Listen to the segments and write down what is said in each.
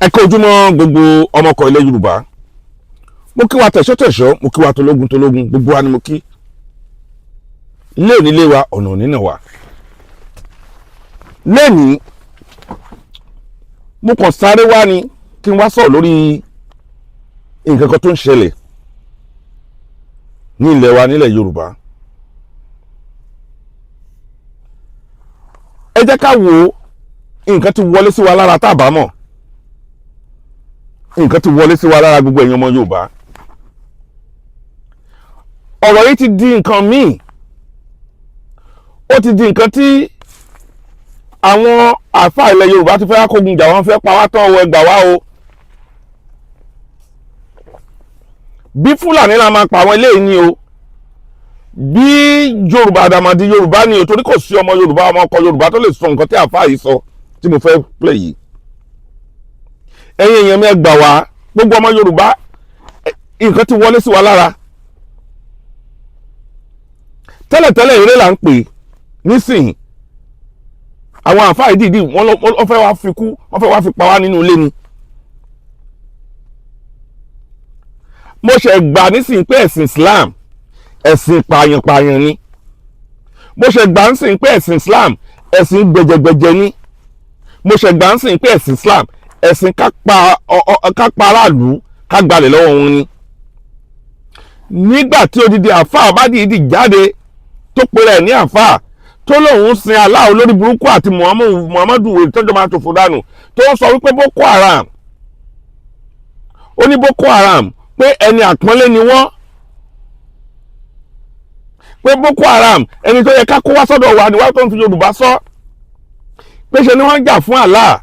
Ẹ kú ojúmọ́, gbogbo ọmọkọ̀ ilẹ̀ Yorùbá. Mo kí wa tẹ̀ṣọ́tẹ̀ṣọ́, mo kí wa tológun tológun, gbogbo wa ni mo kí. Ilé onílé wa, ọ̀nà onínà wa. Lẹ́nìí, mo kàn sáré wá ni kí n wá sọ̀rọ̀ lórí nǹkan kan tó ń ṣẹlẹ̀ ní ilẹ̀ wa, nílẹ̀ Yorùbá. Ẹ jẹ́ ká wo nǹkan tí wọlé sí wa lára tá a bá mọ̀. Nǹkan tí wọlé sí wa lára, gbogbo ẹ̀yin ọmọ Yorùbá. Ọ̀rọ̀ yìí ti di nǹkan míì. Ó ti di nǹkan tí àwọn àáfàá ilẹ̀ Yorùbá ti fẹ́ kógun jà. Wọ́n fẹ́ pa wá tán o. Ẹ gbà wá o. Bí Fúlàní la máa pa àwọn eléyìí ni o, bí Yorùbá àdàmàdì Yorùbá ni o, torí kò sí ọmọ Yorùbá, ọmọ ọkọ Yorùbá tó lè sọ nǹkan tí àáfàá yìí sọ tí mo fẹ́ play yìí. Ẹ̀yin èèyàn mi, ẹ gbà wá. Gbogbo ọmọ Yorùbá, nǹkan ti wọlé sí wa lára. Tẹ́lẹ̀tẹ́lẹ̀, eré là ń pè. Nísìnyí, àwọn àáfàá yìí dìídì wọ́n fẹ́ wá fi kú, wọ́n fẹ́ wá fi pa wá nínú ilé ni. Mo ṣe gbà nísìnyí pé ẹ̀sìn Islam, ẹ̀sìn pààyàn-pààyàn ni. Mo ṣe gbà nísìnyí pé ẹ̀sìn Islam, ẹ̀sìn gbẹ̀jẹ̀gbẹ̀jẹ̀ ni. Mo ṣe gbà nísìnyí pé ẹ̀sìn Islam, ẹ̀sìn ká pa aráàlú, ká gbalẹ̀ lọ́wọ́ wọn ni. Nígbà tí odidi àáfàá bá dìídì jáde, tó pera ẹ̀ ní àáfàá, tó lóun sin Allah olórí burúkú àti Muhammadu tọ́jọ́ máa tòfò dànù, tó ń sọ wípé Boko Haram, ó ní Boko Haram pé ẹni àpọ́nlé ni wọ́n, pé Boko Haram, ẹni tó yẹ ká kó wá sọ́dọ̀ wa ni wá, tó ń fi Yorùbá sọ pé ṣe ni wọ́n ń jà fún Allah.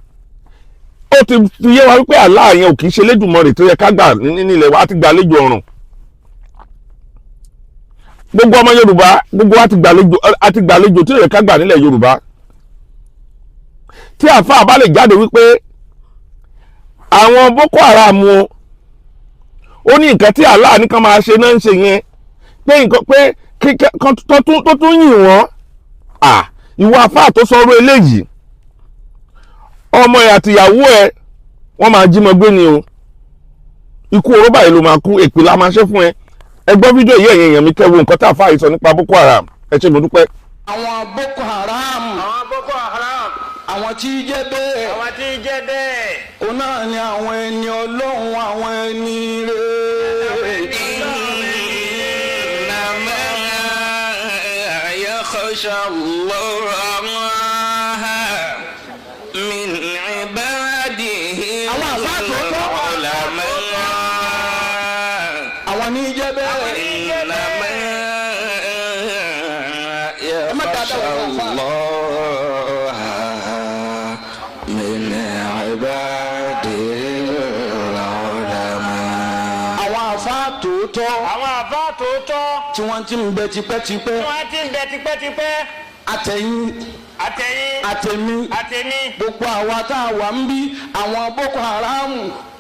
Ó ti fi yé wa wípé Allah yẹn ò kì í ṣe Lédùmarè tó yẹ ká gbà nílẹ̀ wa. Á ti gbàlejò ọ̀run. Gbogbo ọmọ Yorùbá, gbogbo wa ti gbàlejò, a ti gbàlejò tó yẹ ká gbà nílẹ̀ Yorùbá. Tí àáfàá bá lè jáde wípé àwọn Boko Haram o, ó ní nǹkan tí Allah nìkan máa ṣe náà ń ṣe yẹn, pé nǹkan pé tó tún yìn wọ́n. À ìwọ àáfàá tó sọ̀rọ̀ eléyìí, ọmọ ẹ̀ àtìyàwó ẹ̀, wọ́n máa jí mọ́ gbé ni o. Ikú oró báyìí ló máa kú. Èpè la máa ṣe fún ẹ. Ẹ gbọ́ fídíò yìí, ẹ̀yin èèyàn mi, kẹ́ wo nǹkan tá àáfàá yìí sọ nípa Boko Haram. Ẹ ṣé, mo dúpẹ́. Àwọn Boko Haram. Àwọn Boko Haram. Àwọn tí í jẹ́ bẹ́ẹ̀. Àwọn tí í jẹ́ bẹ́ẹ̀. Òun náà ni àwọn ẹni Ọlọ́run, àwọn ẹni rere. إنما يخشى الله من عباده Àwọn àfáà tó tọ́. العلماء. Àwọn ní í jẹ́ bẹ́ẹ̀. إنما Má يخشى dáadáa wọ àfáà. الله من عباده العلماء. Àwọn àfáà tòótọ́. Àwọn àfáà tòótọ́. Tí wọ́n ti ń bẹ tipẹ́tipẹ́. Tí wọ́n ti ń bẹ tipẹ́tipẹ́. Àtẹ̀yìn. Àtẹ̀yìn. Àtẹ̀mí. Àtẹ̀mí. Gbogbo àwa tá a wà ń bí, àwọn Boko Haram,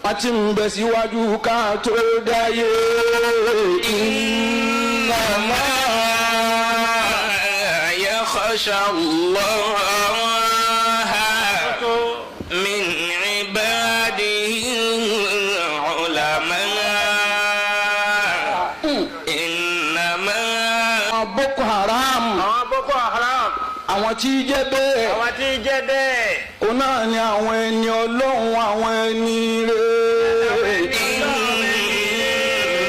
wọ́n ti ń bẹ síwájú ká tó dáyé. إنما يخشى الله من عباده العلماء. إنما Àwọn Boko Haram. Àwọn Boko Haram. Àwọn tí í jẹ́ bẹ́ẹ̀. Àwọn tí í jẹ́ bẹ́ẹ̀. Òun náà ni àwọn ẹni Ọlọ́run, àwọn ẹni rere.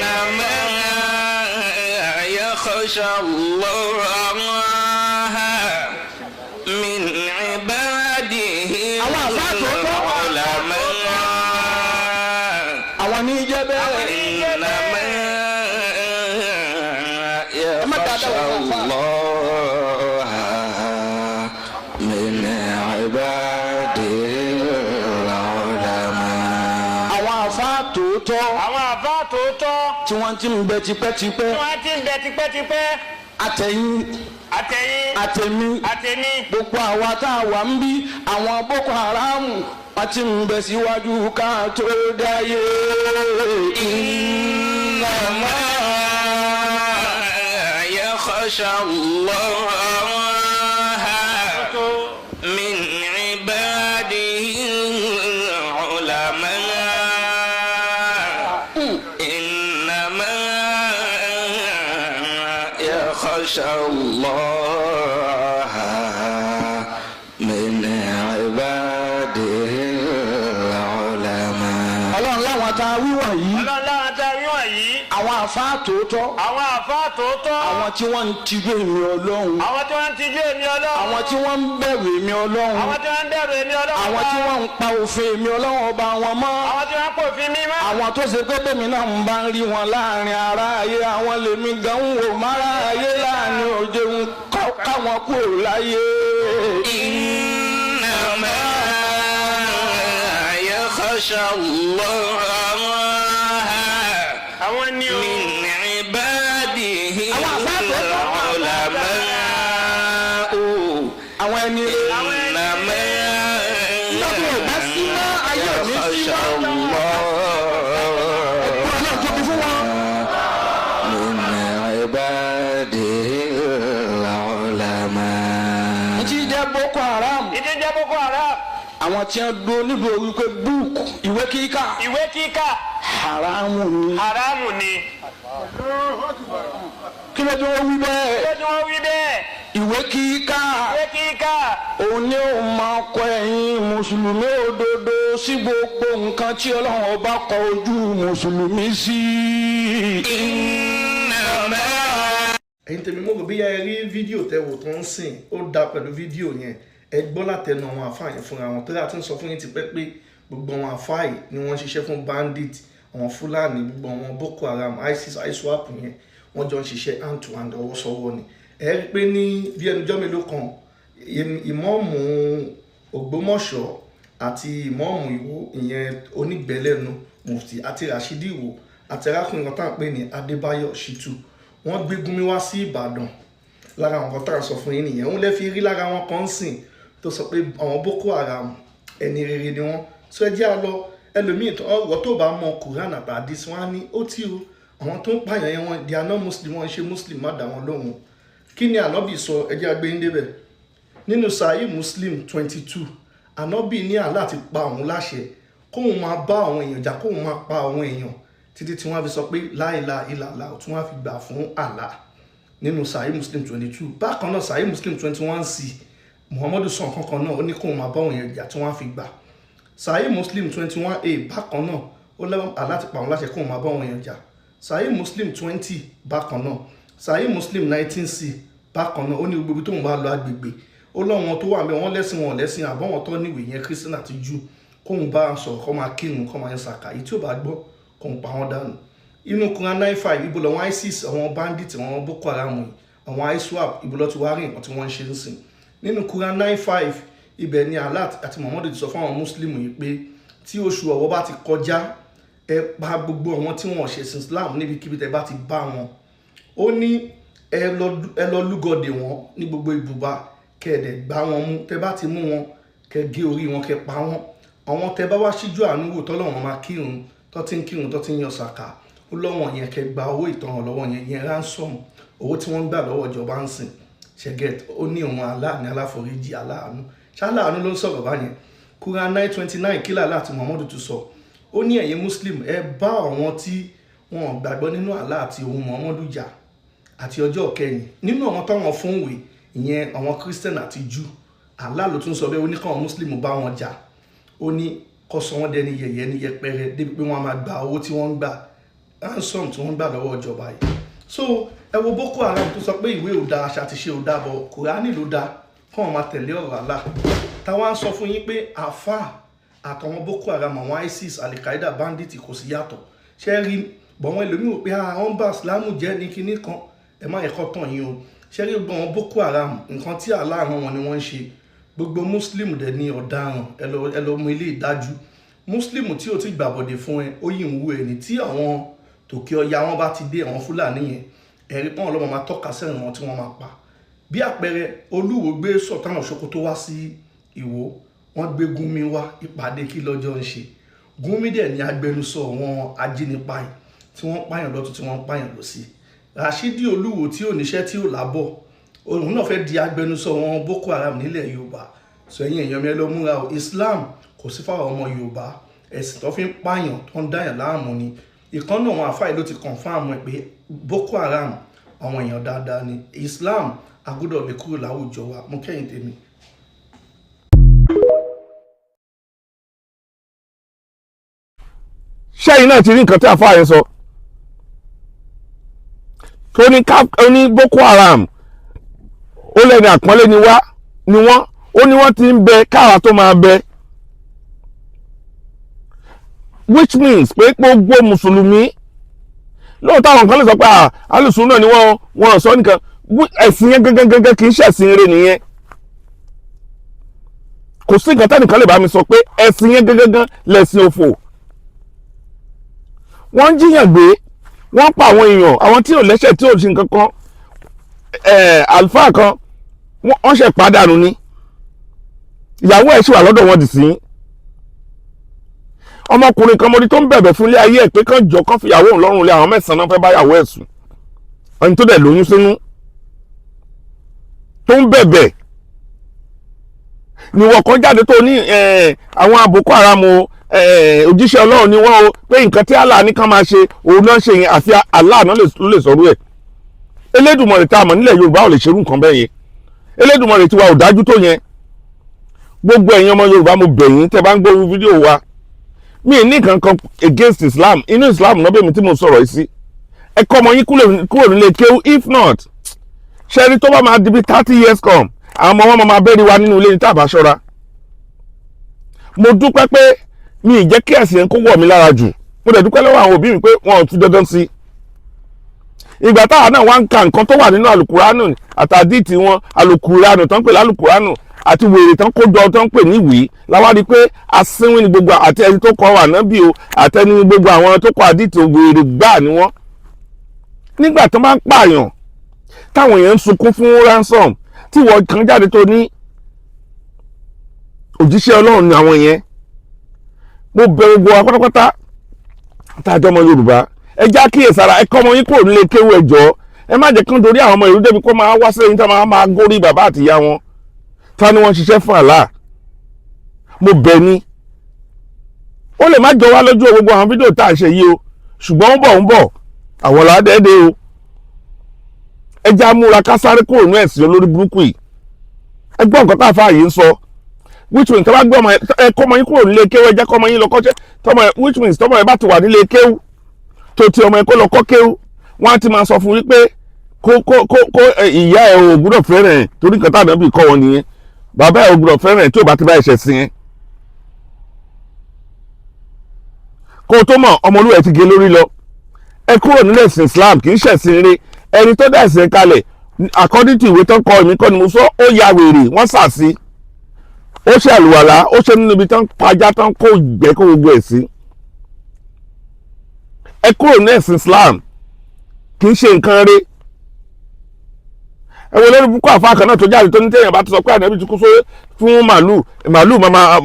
إنما يخشى الله من عباده Àwọn àfáà tó tọ́. العلماء. Àwọn ní í jẹ́ bẹ́ẹ̀. إنما Má يخشى dáadáa wọ àfáà. الله من عباده العلماء. Àwọn àfáà tòótọ́. Àwọn àfáà tòótọ́. Tí wọ́n ti ń bẹ tipẹ́tipẹ́. Tí wọ́n ti ń bẹ tipẹ́tipẹ́. Àtẹ̀yìn. Àtẹ̀yìn. Àtẹ̀mí. Àtẹ̀mí. Gbogbo àwa tá a wà ń bí, àwọn Boko Haram, wọ́n ti ń bẹ síwájú ká tó dáyé. إنما يخشى الله من عباده العلماء. يخشى الله من عباده العلماء. Ọlọ́run láwọn tá a wí wọ̀nyí, Ọlọ́run láwọn tá a rí wọ̀nyí, àwọn àfáà tòótọ́, àwọn àfáà tòótọ́, àwọn tí wọ́n ń tijú èmi Ọlọ́run, àwọn tí wọ́n ń tijú èmi Ọlọ́run, àwọn tí wọ́n ń bẹ̀rù èmi Ọlọ́run, àwọn tí wọ́n ń bẹ̀rù èmi Ọlọ́run, àwọn tí wọ́n ń pa òfin èmi Ọlọ́run ọba wọn mọ́, àwọn tí wọ́n ń pòfin mímọ́, àwọn tó ṣe pé bẹ́mi náà ń bá ń rí wọn láàrin ara ayé, àwọn lèmi gan ń wò mára ayé láàrin òde ń káwọn kúrò láyé. إنما يخشى الله àwọn ni o. من عباده العلماء. Àwọn ẹni إنما lọ́dún ò bá sí mọ́, ayé ò ní sí يخشى mọ́. الله Ọlọ́run tóbi fún wọn. من عباده العلماء. Tí jẹ́ Boko Haram, Ìdí jẹ́ Boko Haram, àwọn tí wọ́n dúró nílùú wípé book, ìwé kíkà, ìwé kíkà haramu ni. Haramu ni. Kí ló dé wọ́n wí bẹ́ẹ̀? Ṣé tí wọ́n wí bẹ́ẹ̀? Ìwé kíkà, Ìwé kíkà, òun ni òun máa kọ ẹ̀yin mùsùlùmí òdodo sí gbogbo nǹkan tí Ọlọ́run ọba kọ ojú mùsùlùmí sí. إنما Ẹ̀yin tèmi, mo rò bí ẹ rí fídíò tẹ wò tó ń sìn, ó dáa pẹ̀lú fídíò yẹn. Ẹ gbọ́ látẹnu àwọn àfáà yẹn fúnra wọn tó láti ń sọ fún yín tipẹ́ pé gbogbo àwọn àfáà yìí ni wọ́n ń ṣiṣẹ́ fún bandit, àwọn Fúlàní, gbogbo àwọn Boko Haram, ISIS, ISWAP yẹn, wọ́n jọ ń ṣiṣẹ́ hand to hand, ọwọ́ sọ́wọ́ ni. Ẹ rí i pé ní bí ẹnujọ́ mélòó kan, ìmọ̀ọ́mù Ògbómọ̀ṣọ́ àti ìmọ̀ọ́mù Ìwó, ìyẹn Onígbẹ̀lẹ́nu Mufti àti Rashidi Ìwó àti arákùnrin kan tá à ń pè ní Adébáyọ̀ Ṣítù, wọ́n gbé Gúnmi wá sí Ìbàdàn. Lára àwọn kan tá à ń sọ fún yín nìyẹn. Òun lè fi rí lára wọn kan sìn tó sọ pé àwọn Boko Haram, ẹni rere ni wọ́n sọ. Ẹ jẹ́ á lọ. Ẹlòmíì ọ̀rọ̀ tó bá mọ Quran àtàdís, wọn á ní ó tí o, àwọn tó ń pààyàn yẹn, wọn they are not Muslim, wọn ṣe Muslim, má dá wọn lóhùn. Kí ni Ànábì sọ? Ẹ jẹ́ á gbé yín débẹ̀. Nínú Sahih Muslim 22, Ànábì ní Allah ti pa òun láṣẹ kóun máa bá àwọn èèyàn jà, kóun máa pa àwọn èèyàn títí tí wọ́n fi sọ pé la ilaha illallah, tí wọ́n fi gbà fún Allah, nínú Sahih Muslim 22. Bákan náà, Sahih Muslim 21c, Muhammadu sọ nǹkan kan náà, ó ní kóun máa bá àwọn èèyàn jà tí wọ́n fi gbà. Sahih Muslim 21a, bákan náà, ó lẹ́wọ̀n Allah ti pa òun láṣẹ kóun máa bá àwọn èèyàn jà. Sahih Muslim 20, bákan náà. Sahih Muslim 19c, bákan náà, ó ní gbogbo ibi tóun bá lọ, agbègbè, ó lọ́wọ́n tó wà mẹ́, wọ́n lẹ́sìn, wọn lẹ́sìn, àbọ̀wọ̀n tó níwèé yẹn, Christian àti Jew, kóun bá sọ̀rọ̀, kó máa kírun, kó máa yan sàkà, èyí tí ò bá gbọ́, kóun pa wọ́n dànù. Inú Quran 9:5, ibo làwọn ISIS, àwọn bandit, àwọn Boko Haram yìí, àwọn ISWAP, ibo ló ti wá rí nǹkan tí wọ́n ń ṣe ń sìn? Nínú Quran 9:5, ibẹ̀ ni Allah àti Muhammadu ti sọ fún àwọn Muslim yìí pé tí oṣù Ọ̀wọ̀ bá ti kọjá, ẹ pa gbogbo àwọn tí wọ́n ṣẹ̀sìn Islam níbikíbi tẹ́ bá ti bá wọn. Ó ní ẹ lọ lúgọdè wọn ní gbogbo ibùba, kẹ́ ẹ dẹ̀ gbá wọn mú. Tẹ́ bá ti mú wọn, kẹ́ gé orí wọn, kẹ́ pa wọn. Àwọn tẹ́ bá wá síjú àánú wò, tọ́lọ́wọ́n máa kírun, tó ti ń kírun, tó ti ń yan sàkà, ó lọ́wọ́n yẹn, kẹ́ gba owó ìtanràn lọ́wọ́ yẹn, yẹn ransom, owó tí wọ́n ń gbà lọ́wọ́ ìjọba ń sìn ṣẹ́gẹ́t. Ó ní òun Allah ní aláforíjì, aláàánú. Ṣáláàánú ló ń sọ̀rọ̀ báyẹn? Quran 9:29, kílà láti Muhammadu tún sọ? Ó ní ẹ̀yin Muslim, ẹ bá àwọn tí wọn ò gbàgbọ́ nínú Allah àti òun Muhammadu jà àti ọjọ́ kẹyìn, nínú àwọn táwọn fún ìwé, ìyẹn àwọn Christian àti Jew. Allah ló tún sọ bẹ́ẹ̀. Ó ní káwọn Muslim bá wọn jà, ó ní kó sọ wọ́n dẹni yẹ̀yẹ́ ní yẹpẹrẹ, débi pé wọ́n á máa gba owó tí wọ́n ń gbà, ransom tí wọ́n ń gbà lọ́wọ́ ìjọba yìí. So ẹ wo Boko Haram tó sọ pé ìwé ò dáa, àṣà àti ṣe ò dáa, bọ̀ Kùránì ló dáa, kọ́ wọn máa tẹ̀lé ọ̀rọ̀ Allah. Táwa ń sọ fún yín pé àfáà àtàwọn Boko Haram, àwọn ISIS, Al-Qaeda, bandit, kò sí yàtọ̀. Ṣé rí bọ̀, wọn ẹlòmíì wò pé àwọn bá Ìsìlámù jẹ́ ní kinní kan. Ẹ má ẹ̀kọ́ tàn yín o. Ṣé rí gbogbo àwọn Boko Haram, nǹkan tí Allah rán wọn ni wọ́n ń ṣe. Gbogbo Muslim dẹ̀ ní ọ̀daràn. Ẹ lọ mú ilé ìdájú Muslim tí o ti gbàbọ̀dẹ̀ fún ẹ, ó yìí ń wú ẹ ní. Tí àwọn tòkè ọya wọn bá ti dé, àwọn Fúlàní yẹn, ẹ̀rí pọ́n ọlọ́mọ máa tọ́ka sẹ́yìn wọn tí wọ́n máa pa. Bí àpẹẹrẹ, Olúwo gbé Sultan of Sokoto wá sí Ìwó, wọ́n gbé Gúnmi wá. Ìpàdé kí lọ́jọ́ ń ṣe? Gúnmi dẹ̀ ní agbẹnusọ wọn ajínipa yìí tí wọ́n pààyàn lọ́tún, tí wọ́n pààyàn lọ́sí. Rashidi Olúwo tí ò níṣẹ́, tí ò lábọ̀, òun náà fẹ́ di agbẹnusọ wọn Boko Haram nílẹ̀ Yorùbá. Sọ ẹ̀yin èèyàn mi, ẹ lọ múra o. Islam kò sí fáwọn ọmọ Yorùbá. Ẹ̀sìn tó fi ń pààyàn, tó ń dáyàn láàmú ni. Ìkan náà àwọn àfáà ló ti confirm ẹ̀ pé Boko Haram, Àwọn èèyàn dáadáa ni. Islam agbọ́dọ̀ lè kúrò láwùjọ wa. Mo kẹ́yìn tèmi. Ṣẹ́yìn náà ti rí nǹkan tí àfáà yẹn sọ tó ní ká ó ní Boko Haram, ó lẹ́ni àpọ́nlé ni wá ni wọ́n, ó ní wọ́n ti ń bẹ káwa tó máa bẹ, which means pé gbogbo mùsùlùmí lóòótọ́, àwọn kan lè sọ pé alùsùn náà ni wọ́n, wọ́n sọ nìkan. Ẹ̀sìn yẹn gangan gangan kì í ṣẹ̀sìn eré nìyẹn. Kò sí nǹkan tẹ́nìkan lè bá mi sọ pé ẹ̀sìn yẹn gangan gangan lẹ̀sìn òfò. Wọ́n ń jiyàn gbé, wọ́n pa àwọn èèyàn, àwọn tí ò lẹ́sẹ̀, tí ò ṣe nǹkan kan. Àlùfáà kan wọ́n ṣe pàdánù ni, ìyàwó ẹ̀ ṣì wà lọ́dọ̀ wọn dì sí. Ọmọkùnrin kan mo rí tó ń bẹ̀bẹ̀ fún ilé ayé ẹ̀ pé kán jọ kán fi ìyàwó òun lọ́rùn lé, àwọn mẹ́sàn-án náà fẹ́ bá ìyàwó ẹ̀ sùn, ẹni tó dẹ̀ lóyún sínú tó ń bẹ̀bẹ̀. Níwọ̀n kan jáde tó ní àwọn Boko Haram o, òjíṣẹ́ Ọlọ́run ni wọ́n o, pé nǹkan tí Allah ní kán máa ṣe òun náà ṣe yẹn, àfi Allah náà ló lè sọ̀rọ̀ ẹ̀. Elédùmarè tá a mọ̀ nílẹ̀ Yorùbá ò lè ṣerú nǹkan bẹ́ẹ̀ yẹn. Elédùmarè tiwa ò dájú tó yẹn. Gbogbo ẹ̀yin ọmọ Yorùbá, mo bẹ̀ yín, tẹ́ bá ń gbọ́ fídíò wa, mi ní nǹkan kan against Islam. Inú Islam náà bẹ́ẹ̀ mi tí mo sọ̀rọ̀ yìí sí. Ẹ kọ́ ọmọ yín kúrò nílé kéwú. If not, ṣẹ́ni tó bá máa di bí 30 years come, àwọn ọmọ wọn máa bẹ́ẹ̀rí wa nínú ilé ní tàbá ṣọ́ra. Mo dúpẹ́ pé mi ì jẹ́ kí ẹ̀sìn yẹn kó wọ̀ mí lára jù. Mo dẹ̀ dúpẹ́ lọ́wọ́ àwọn òbí mi pé wọn ò fi dandan sí i. Ìgbà táwa náà wá ń ka nǹkan tó wà nínú àlùkùránù àtàdìtì wọn, àlùkùránù tó ń pè lálùkùránù àti wèrè tán kó jọ tó ń pè níwèé, láwa rí i pé asínwín ni gbogbo àti ẹni tó kọ ànábì o, àtẹni gbogbo àwọn tó kọ àdìtì, wèrè gbáà ni wọ́n. Nígbà tó máa ń pààyàn, táwọn èèyàn ń sunkún fún ransom, tí wọ́n kan jáde tó ní òjíṣẹ́ Ọlọ́run ni àwọn yẹn, mo bẹ̀ gbogbo wa pátápátá tá a jọ ọmọ Yorùbá, ẹ já kíyèsára. Ẹ kọ́ ọmọ yín kúrò nílé kéwú. Ẹ jọ̀ọ́, ẹ má jẹ́ kí n torí àwọn ọmọ ìlú débi kó máa wá sẹ́yìn tá máa máa górí bàbá àtìyá wọn ta ni wọ́n ṣiṣẹ́ fún Allah. Mo bẹ̀ ni, ó lè má jọ wá lójú gbogbo àwọn fídíò tá à ń ṣe yìí o, ṣùgbọ́n ń bọ̀ ń bọ̀, àwọn làádẹ́ẹ́dẹ́ o. Ẹ já múra ká sáré kúrò ní ẹ̀sìn olórí burúkú yìí. Ẹ gbọ́ nǹkan tá a fà yìí ń sọ, which means tó bá gbé ọmọ ẹ, kọ́ ọmọ yín kúrò nílé kéwú, ẹ jẹ́ kọ́ ọmọ yín lọ kọ́ṣẹ́ tọmọ ẹ, which means tọmọ ẹ bá ti wà nílé kéwú tó ti ọmọ ẹ kó lọ kọ́ kéwú, wọ́n á ti máa sọ fún wípé kó ìyá ẹ ò gbúdọ̀ fẹ́ràn ẹ, torí nǹkan táwọn ẹbí kọ́ wọn nìyẹn. Bàbá ẹ ò gbúdọ̀ fẹ́ràn ẹ tí ò bá ti bá ẹ̀ṣẹ̀ sí yẹn. Kó o tó mọ̀, ọmọlúwẹ̀ ti gé lórí lọ. Ẹ kúrò nílẹ̀ ẹ̀sìn Islam, kì í ṣẹ̀sìn eré. Ẹni tó dá ẹ̀sìn kalẹ̀, according to ìwé tó ń kọ, èmi kọ́ ni mo sọ, ó ya wèrè, wọ́n sà sí, ó ṣe àlùwàlá, ó ṣe nínú ibi tó ń pajá, tó ń kó ìgbẹ́, kó gbogbo ẹ̀ sí. Ẹ kúrò ní ẹ̀sìn Islam, kì í ṣe nǹkan rí. Ẹ wo lórí púpọ̀ àfa kan náà tó jáde tó ní téèyàn bá ti sọ pé ànábì ti kú sórí fún màálù, màálù máa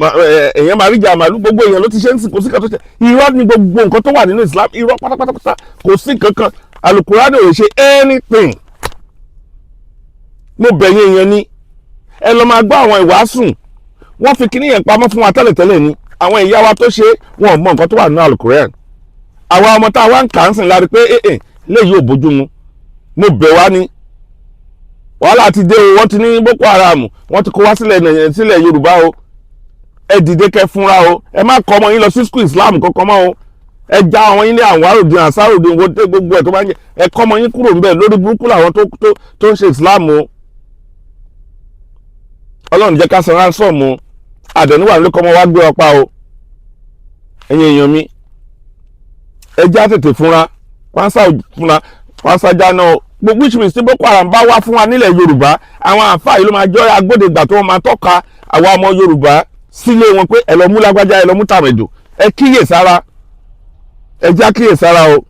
èèyàn máa rí jà màálù. Gbogbo èèyàn ló ti ṣe ń sìn, kò sí kan tó ṣe. Irọ́ ni gbogbo nǹkan tó wà nínú Islam, irọ́ pátápátá, kò sí kankan. Alukurani ò ṣe anything. Mo bẹ̀yìn èèyàn ni, ẹ lọ máa gbọ́ àwọn ìwàásùn. Wọ́n fi kíní yẹn pamọ́ fún wa tẹ́lẹ̀tẹ́lẹ̀ ni. Àwọn ìyá wa tó ṣe, wọn ò mọ nǹkan tó wà nínú alukurani. Àwa ọmọ tá a wá ń kà ń sìn lárí pé ẹ̀ léyìí ò bójú mu. Mo bẹ̀ wá ní, wàhálà ti dé o. Wọ́n ti ní Boko Haram, wọ́n ti kó wá sílẹ̀ Yorùbá o. Ẹ dìde kẹ́ fúnra o. Ẹ má kọ́ ọmọ yín lọ sí school Islam kankan mọ́ o. Ẹ já àwọn yín ní àwọn àròdìn àsáròdìn wo dé gbogbo ẹ̀ tó bá ń jẹ. Ẹ kọ́ ọmọ yín kúrò níbẹ̀. Lórí burúkú làwọn tó ń ṣe Islam o. Ọlọ́run jẹ́ ká san ransom o. Àdẹ̀níwà ló kọ́ ọmọ wa gbé ọ pa o. Ẹ̀yin èèyàn mi, ẹ já tètè fúnra pàṣà fúnra pàṣà jáná o. Gbogbo, which means tí Boko Haram bá wá fún wa nílẹ̀ Yorùbá, àwọn àǹfààní ló máa jọ agbódegbà tó máa tọ́ka àwa ọmọ Yorùbá sílé wọn pé ẹ lọ mú lágbájá, ẹ lọ mú tàmẹ̀dò. Ẹ kíyè sára, ẹ já kíyè sára o.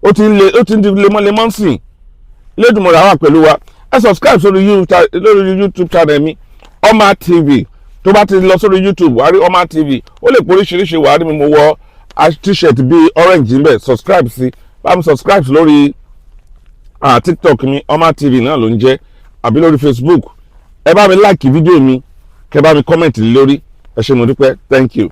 Ó ti ń le, ó ti ń di lemọ́lemọ́ sìn. Lédùmarè wà pẹ̀lú wa. Ẹ subscribe sórí lórí YouTube channel mi, Oma TV. Tó bá ti lọ sórí YouTube, wàá rí Oma TV, ó lè poríṣiríṣi, wàá rí mi, mo wọ t-shirt bíi orange níbẹ̀. Subscribe sí, bá mi subscribe lórí TikTok mi, Oma TV náà ló ń jẹ́, àbí lórí Facebook. Ẹ bá mi like fídíò mi, kẹ bá mi comment lórí. Ẹ ṣé, mo dúpẹ́. Thank you.